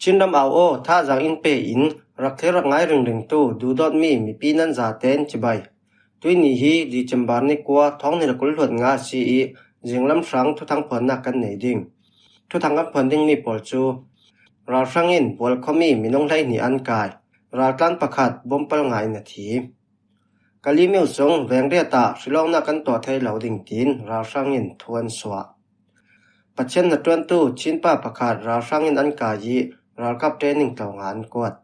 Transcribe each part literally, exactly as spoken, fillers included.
Chin ram au aw, thazaang in pe in, rak thei rak ngai ringringtu duhdawtmi mipi nan zaten chibai. Tuini hi December ni kua, thawng hnih le kul hluan nga si i, zinglam hrang thuthang phuannak kan nei ding. Thuthang kan phuan dingmi pawl cu, ralhrang in Bualkhuami minung hleihnih an kai, raltlan pakhat bom pal ngai in a thi. Kalaymyo sung vengriat ah hrilawknak kan tuah thei lo ding tiin ralhrang in thu an suah. Pathian hnaṭuantu Chinpa pakhat ralhrang in an kai i ralkap training tlo nga an kuat.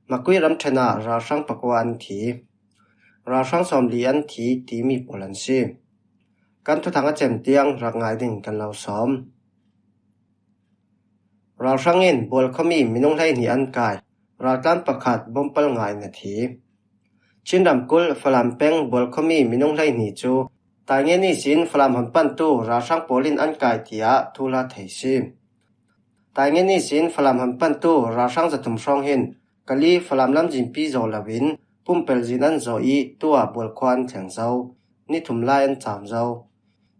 Makui ramṭhen ah ralhrang pakua an thi. Ralhrang sawmli an thi timi pawl an si. Kan thuthang a cem tiang rak ngai ding kan lo sawm. Ralhrang in Bualkhuami minung hleihnih an kai, raltlan pakhat bom pal ngai in a thi. Chin ramkulh Falam peng Bualkhuami minung hleihnih cu Taingen ihsin Falam hon pantu ralhrang pawl in an kai tiah thuhla thei si. Taingen ihsin Falam hon pantu ralhrang zathum hrawng hin Kali Falam lamzinpi zawh loin pumpelh zin an zawh i tuah Bualkhua an thleng zo. Ni thum lai an cam zo.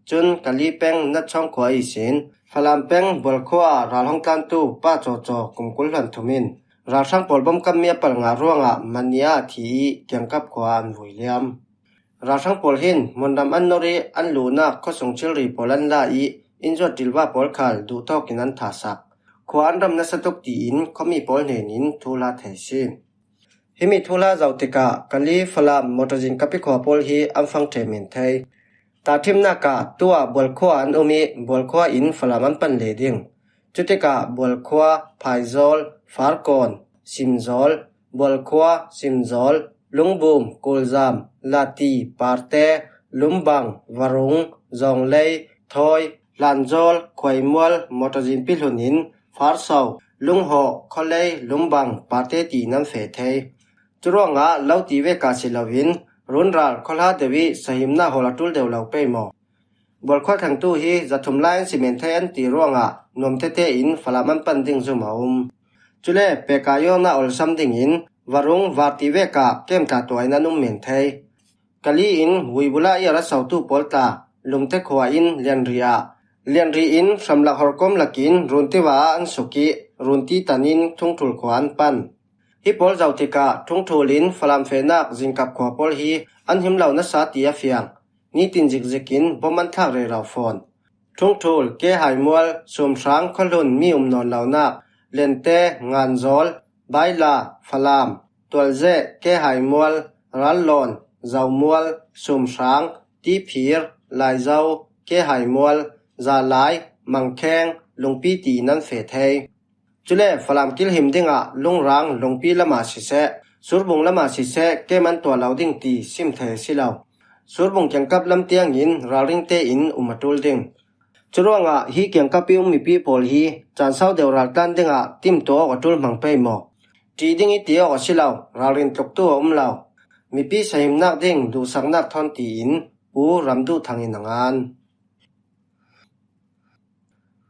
Cun Kali peng Natchawng khua ihsin Falam peng Bualkhua ah ral hong tlantu Pa Cawcaw kum kul hluan thum in ralhrang pawl bomkammi a palh ngah ruangah Mania a thi i kiangkap khua ah an vui liam. Ralhrang pawl hin hmunram an nor i an luhnak khuasung thilri pawl an la i inn zuat ṭilva pawl khal duhtawk in an thahsak. Khua an ram nasa tuk tiin khuami pawl hnen in thuhla thei si. Himi thuhla zoh tikah Kali Falam motor zin kapi khua pawl hi an fang ṭheh men thei. Tahṭhimnak ah tuah Bualkhua an um i Bualkhua in Falam an pan le ding. Cutikah Bualkhua, Phaizawl, Farkawn, Simzawl, Bualkhua, Simzawl, Lungbum, Kulzam, Lati, Parte, Lumbang, Varung, Zawnglei, Thawi, Hlanzawl, Khuaimual, motor zin pi hlun in Farso, Lunghawh, Khawlei, Lumbang, Parte tiin an feh thei. Curuangah lo ti vek ah si loin runral khuahla deuh i sahimnak hawl a ṭul deuh lo pei maw? Bualkhua thlengtu hi zathum lai an si men thei an ti ruangah nuam tete in Falam an pan ding zum a um. Cule peka yawna olsam dingin Varung, Var ti vek ah kem tla tuah in an um men thei. Kali in Vuibula i a ra sotu pawl tla Lumte khua in Lianri ah, Lianri in hramlak horkawm lakin Runtiva ah an suk i Runti tan in Thungthul khua an pan. Hi pawl zoh tikah Thungthul in Falam fehnak zingkap khua pawl hi an him lo nasa ti a fiang. Nitin zikzik in bom an thlak rero fawn. Thungthul, Kehaimual, Sumhrang khuahlun mi um nawn lonak, Lente, Nganzawl, Baila, Falam, Tualzeh, Kehaimual, Rallawn, Zomual, Sumhrang, Tiphir, Laizo, Kehaimual, Zalai, Mangkheng, Lungpi tiin an feh thei. Cule Falam kilhim dingah Lungrang, Lungpi lamah siseh, Surbung lamah siseh, kem an tuah lo ding ti sim thei a si lo. Surbung kiangkap lam tiangin ralring tein um a ṭul ding. Curuangah hi kiangkap i um mipi pawl hi caansau deuh raltlan dingah timtuah awk a ṭul hmang pei maw? Ṭih ding i ti awk a si lo, ralrin tluktu a um lo. Mipi sahimnak ding duhsaknak thawn tiin Pu Ram Duh Thang in a ngan.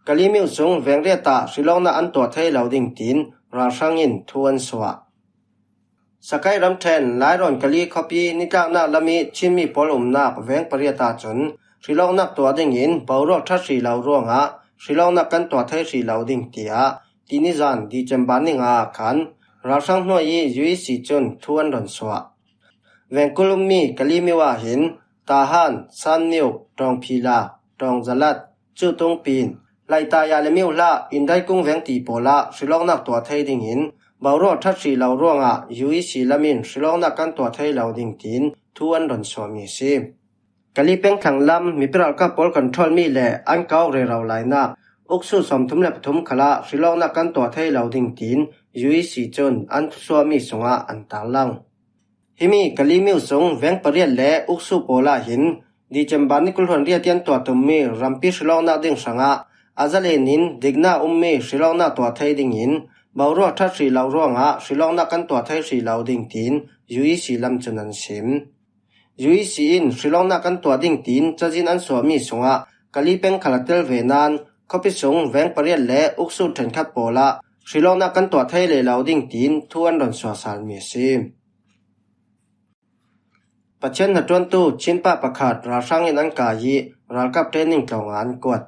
Kalaymyo sung vengriat ah hrilawknak an tuah thei lo ding tiin ralhrang in thu an suah. Sakai ramṭhen Lairawn Kali khuapi nitlaknak lam i Chinmi pawl umnak veng pariat ahcun hrilawknak tuah dingin boruak ṭhat hrih lo ruangah hrilawknak kan tuah thei hrih lo ding tiah tinizan December ni nga ah khan ralhrang hnuai i U E C cun thu an rawn suah. Vengkul ummi Kalaymyo ah hin Tahan, Sanmyo, Ṭawngphila, Ṭawngzalat, Cutung Pin, Laitaya le Myohla, Indaikung veng ti pawl ah hrilawknak tuah thei dingin boruak ṭhat hrih lo ruangah U E C lam in hrilawknak kan tuah thei lo ding tiin thu an rawn suahmi a si. Kali peng thlang lam mipi ralkap pawl control mi le an kau rero lainak uksu sawmthum le pathum khalah hrilawknak kan tuah thei lo ding tiin U E C cun an thusuahmi sungah an tarlang. Himi Kalaymyo sung veng pariat le uksu pawl ah hin December ni kul hluan riat i an tuah tummi rampi hrilawknak ding hrangah a zalen in dikna ummi hrilawknak tuah thei dingin boruak ṭhat hrih lo ruangah hrilawknak kan tuah thei hrih lo ding tiin U E C lam cun an sim. U E C in hrilawknak kan tuah ding tiin cazin an suahmi sungah Kali peng khal a tel ve nain khuapi sung veng pariat le uksu ṭhenkhat pawl ah hrilawknak kan tuah thei leh lo ding tiin thu an rawn suahsalmi a si. Pathian hnaṭuantu Chinpa pakhat ralhrang in an kai i ralkap training tlawng ah an kuat.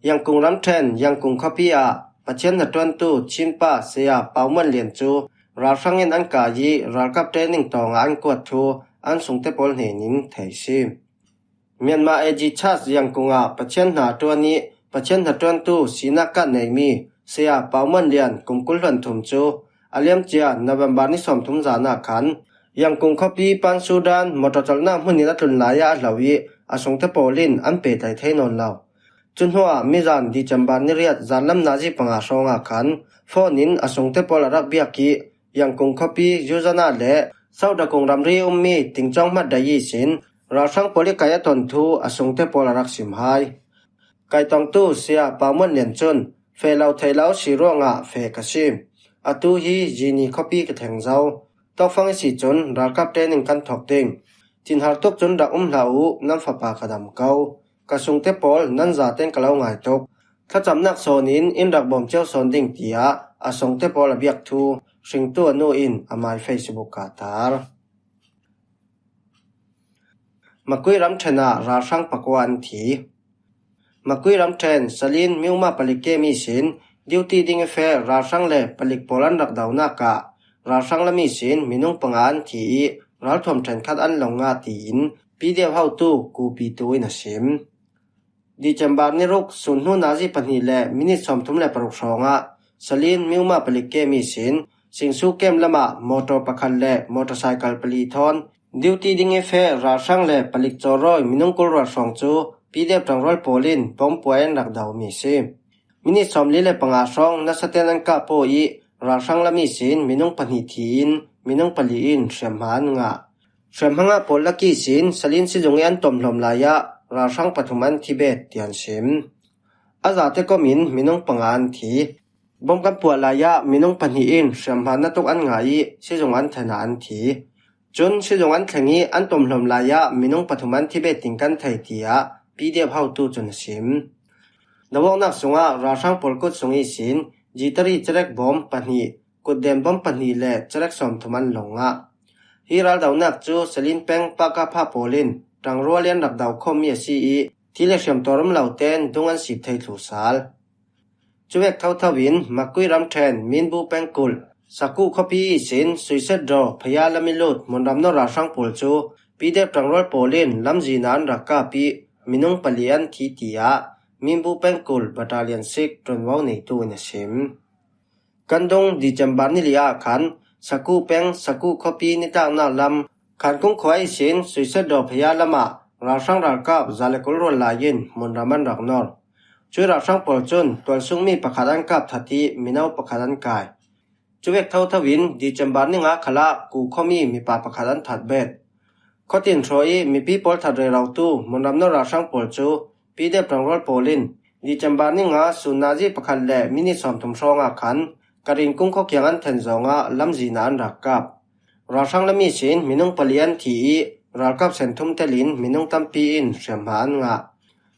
Yangkung ramṭhen Yangkung khuapi ah Pathian hnaṭuantu Chinpa Saya Pau Muan Lian cu ralhrang in an kai ih ralkap training tawngah an kuat thu an sungte pawl hnenin thei si. Myanmar A G Church Yangkung ah Pathian hna ṭuan ih Pathian hnaṭuantu sinak kan neimi Saya Pau Muan Lian kum kul hluan thum cu a liamcia November ni sawmthum zan ah khan Yangkung khuapi Pan Sudan motor colhnak hmun in a tlun lai ah a hlo ih a sungte pawl in an pehtlaih thei nawn lo. Cu hnuah mizan December ni riat zanlam nazi panga hrawngah khan phone in a sungte pawl a rak biak ih Yangkung khuapi Yuzana le Saudakung ramri ummi tingcawng hmat daih ihsin ralhrang pawl ih kai a ton thu a sungte pawl a rak sim hai. Kaitongtu Sia Pau Muan Lian cun feh lo theih lo si ruangah feh ka si. Atu hi Zini khuapi ka thleng zo. Tawkfang i si cun ralkap training kan thawk ding. Thinhar tuk cun rak um hlah uh, nan fapa ka dam ko. Ka sungte pawl nan zaten ka lo ngai tuk. Thlacamnak sawn in in rak bawm cio sawn ding, tiah a sungte pawl a biak thu hringtu a nu in amai Facebook ah a tar. Makui ramṭhen ah ralhrang pakua an thi. Makui ramṭhen Salin Miuma palik kem ihsin duty ding i feh ralhrang le palik pawl an rak donak ah ralhrang lam ihsin minung panga an thi ih ralthuam ṭhenkhat an lawng ngah, tiin P D F hotu Kupi Tu in a sim. December ni ruk sun hnu nazi pahnih le minit sawmthum le paruk hrawngah Salin Miuma palik kem ihsin Singsu kem lamah motor pakhat le motorcycle pali thawn duty ding i feh ralhrang le palik cawrawi minung kul ruat hrawng cu P D F ṭangrual pawl in bawm puai an rak domi a si. Minit sawmli le panga hrawng nasaten an kah paw ih ralhrang lam ihsin minung pahnih thi in minung pali in hriamhma an ngah. Hriamhma ngah pawl lak ihsin Salin sizung ih an tomhlawm lai ah ralhrang pathum an thi bet, tiah an sim. A zate kom in minung panga an thi. Bawm kan puah lai ah minung pahnih in hriamhma na tuk an ngah ih sizung an thlen ah an thi. Cun sizung an thleng ih an tomhlawm lai ah minung pathum an thi bet ding kan thei, tiah P D F hotu cun a sim. Dawawknak sungah ralhrang pawl kut sung ihsin jitari cerek bawm pahnih, kutden bawm pahnih le cerek sawmthum an lawng ngah. Hi raldonak cu Salin peng Pakapha pawl in ṭangrual ih an rak do khawmmi a si ih thi le hriamtuar um lo tein dung an sip thei thlu sal. Cuvek thotho in Makui ramṭhen Minbu pengkulh Sakuh khuapi ihsin Suiset Daw Phaya lam ih lut hmunram nor ralhrang pawl cu P D F ṭangrual pawl in lamzin ah an rak kap ih minung pali an thi, tiah Minbu pengkulh Battalion six ṭuanvo neitu in a sim. Kan dung December ni li ah khan Sakuh peng Sakuh khuapi nitlaknak lam Khankung khua ihsin Suiset Daw Phaya lamah ralhrang ralkap za le kul rual lai in hmunram an rak nor. Cui ralhrang pawl cun tualsungmi pakhat an kap that ih mino pakhat an kai. Cuvek thotho in December ni nga khalah Ku khuami mipa pakhat an that bet. Khuatin hrawh ih mipi pawl that rerotu hmunram nor ralhrang pawl cu P D F ṭangrual pawl in December ni nga sun nazi pakhat le minit sawmthum hrawngah khan Karin kung khuakiang an thlen zawngah lamzin ah an rak kap. Ralhrang lam ihsin minung pali an thi ih ralkap sen thum telin minung tampi in hriamhma an ngah.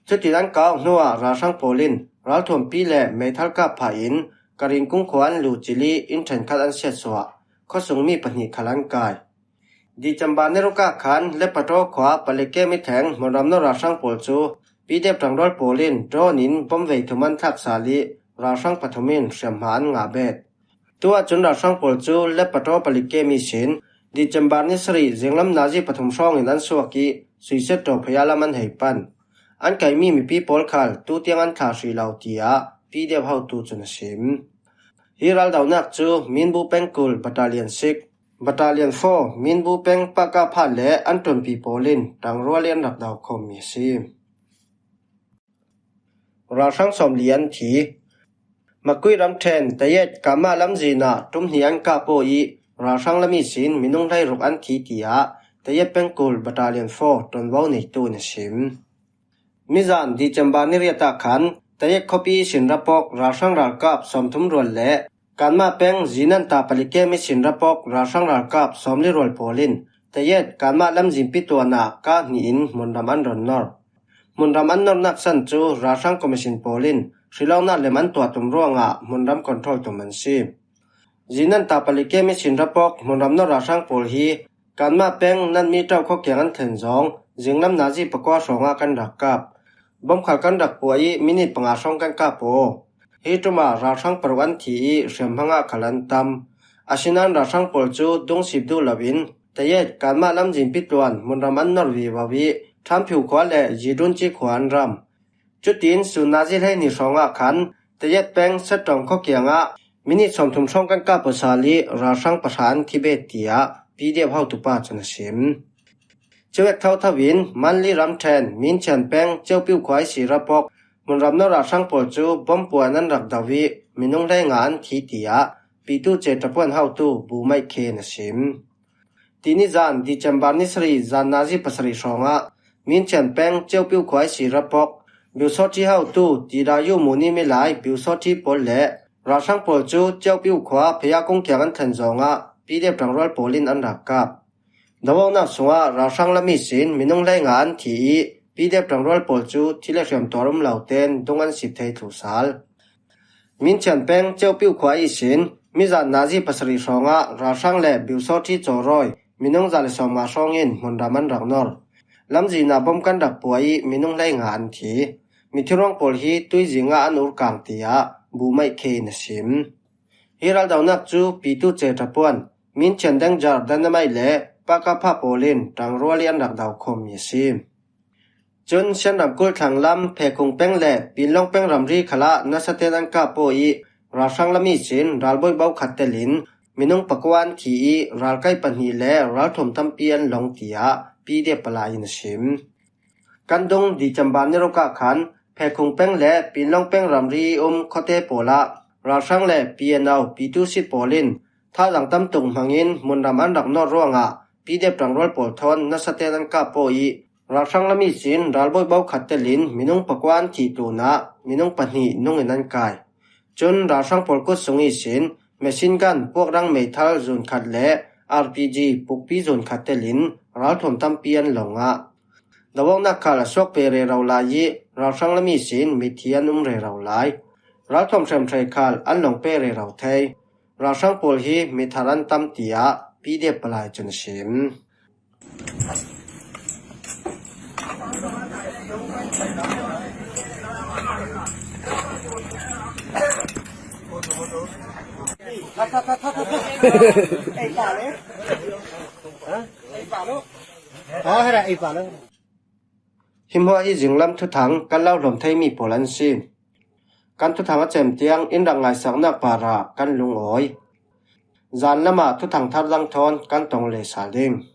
Cutin an kau hnuah ralhrang pawl in ralthuampi le meithal kap phah in Karin kung khua an luh cil ih inn ṭhenkhat an siatsuah. Khuasungmi pahnih khal an kai. December ni ruk ah khan Lepato khua palik kem ih thleng hmunram nor ralhrang pawl cu P D F ṭangrual pawl in drone in bawmvei thum an thlak sal ih ralhrang pathum in hriamhma an ngah bet. Tu ahcun ralhrang pawl cu Lepato palik kem ihsin December ni sarih zinglam nazi pathum hrawngin an suak ih Suiset Daw Phaya lam an hei pan. An kaimi mipi pawl khal tutiang an thlah hrih lo, tiah P D F hotu cun a sim. Hi raldonak cu Minbu pengkulh Battalion six, Battalion four, Minbu peng Pakapha le an ṭuanpi pawl in ṭangrual ih an rak do khawmmi a si. Ralhrang sawmli an thi. Makui ramṭhen Tayet kanmah lamzin ah ṭum hnih an kah paw ih ralhrang lam ihsin minung hleiruk an thi, tiah Tayet pengkulh Battalion four ṭuanvo neitu in a sim. Mizan December ni riat ah khan Tayet khuapi ihsin rapawk ralhrang ralkap sawmthum rual le kanmah peng Zinanta palik kem ihsin rapawk ralhrang ralkap sawmli rual pawl in Tayet kanmah lamzin pituan ah kah hnih in hmunram an ron nor. Hmunram an nornak san cu ralhrang commission pawl in hrilawknak lem an tuah tum ruangah hmunram control tum an si. Zinanta palik kem ihsin rapawk hmunram nor ralhrang pawl hi kanmah peng Nanmi Ṭau khuakiang an thlen zawng zinglam nazi pakua hrawngah kan rak kap. Bawmkhal kan rak puah ih minit panga hrawng kan kap aw. Hi ṭumah ralhrang paruk an thi ih hriamhmangah khal an tam. Asinain ralhrang pawl cu dungsip duh loin Tayet kanmah lamzin pitluan hmunram an nor vivo ih Ṭhamphiu khua le Zidunci khua an ram. Cutin sun nazi hleihnih hrawngah khan Tayet peng Setawng khua kiangah minit sawmthum hrawng kan kah pawsal ih ralhrang pahra an thi bet, tiah P D F hotupa cun a sim. Cuvek thotho in Manli ramṭhen Minchian peng Ceupiu khua ihsi rapawk hmunram nor ralhrang pawl cu bom puan an rak do ih minung hleinga an thi, tiah Pitu Ceṭapuan hotu Bu Maih Khe in a sim. Tini zan December ni sarih zan nazi pasarih hrawngah Minchian peng Ceupiu khua ihsi rapawk Biusawṭhi hotu Tirayu Muni milai Biusawṭhi pawl le ralhrang pawl cu Ceupiu khua Phaya kung kiang an thlen zawngah P D F ṭangrual pawl in an rak kap. Doawknak sungah ralhrang lam ihsin minung hleinga an thi ih P D F ṭangrual pawl cu thil a hriamtuar um lo tein dung an sip thei thluh sal. Minchian peng Ceupiu khua ihsin mizan nazi pasarih hrawngah ralhrang le Biusawṭhi cawrawi minung za le sawmnga hrawngin hmunram an rak nor. Lamzin ah bom kan rak pua ih minung hleinga an thi. Mithiruang pawl hi tuizing ah an urkang, tiah Bu Maih Khe in a sim. Hi raldonak cu Pitu Ceṭapuan, Minchian Danger Dynamite le Pakapha pawl in ṭangrual ih an rak do khawmmi a si. Cun Shan ramkulh thlanglam Phekhung peng le Pinlawng peng ramri khalah nasaten an kah paw ih ralhrang lam ihsin ralbawi bo khat telin minung pakua an thi ih ralkai pahnih le ralthuam tampi an lawng, tiah P D F palai in a sim. Kan dung December ni ruk ah khan Phekhung peng le Pinlawng peng ramri ih um khuate pawl ah ralhrang le P N O Pitu sit pawl in thazaang tam tuk hmangin hmunram an rak nawr ruangah P D F ṭangrual pawl thawn nasaten an kah paw ih ralhrang lam ihsin ralbawi bo khat telin minung pakua an thih tlunah minung pahnih nung in an kai. Cun ralhrang pawl kut sung ihsin machine gun puak rang meithal zun khat le R P G pukpi zun khat telin ralthuam tampi an lawng ah. Doawknak khal a suak pe rero lai ih ralhrang lam ihsin mithi an um rero lai. Ralthuam hriamhrei khal an lawng pe rero thei. Ralhrang pawl hi mithar an tam, tiah P D F palai cun a sim. Hi hmuah hi zinglam thuthang kan lo hlawm theimi pawl an si. Kan thuthang a cem tiang in rak ngaisaknak parah kan lungawi. Zan lamah thuthang thar dang thawn kan tong leh sal ding.